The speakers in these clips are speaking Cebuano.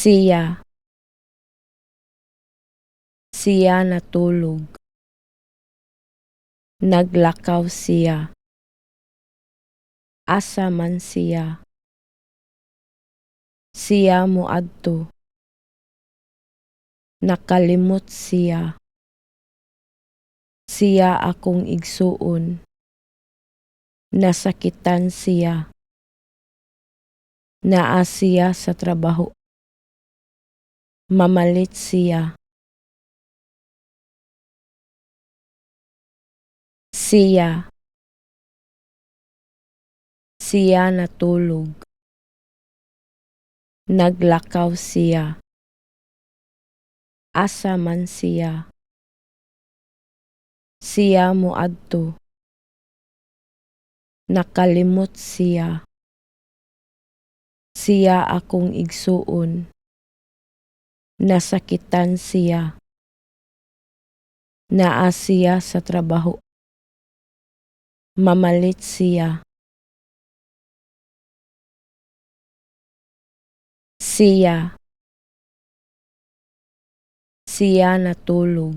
Siya. Siya natulog. Naglakaw siya. Asa man siya? Siya moadto. Nakalimot siya. Siya akong igsuon. Nasakitan siya. Naa siya sa trabaho. Mamalit siya. Siya. Siya natulog. Naglakaw siya. Asa man siya? Siya moadto. Nakalimot siya. Siya akong igsuon. Nasakitan siya. Naa siya sa trabaho. Mamalit siya. Siya. Siya natulog.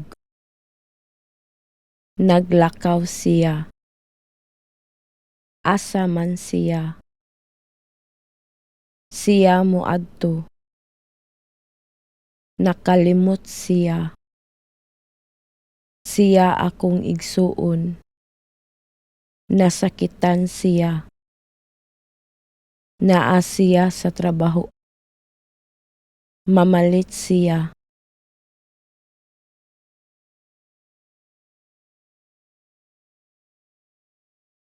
Naglakaw siya. Asa man siya? Siya moadto. Nakalimot siya. Siya akong igsuon. Nasakitan siya. Naa siya sa trabaho. Mamalit siya.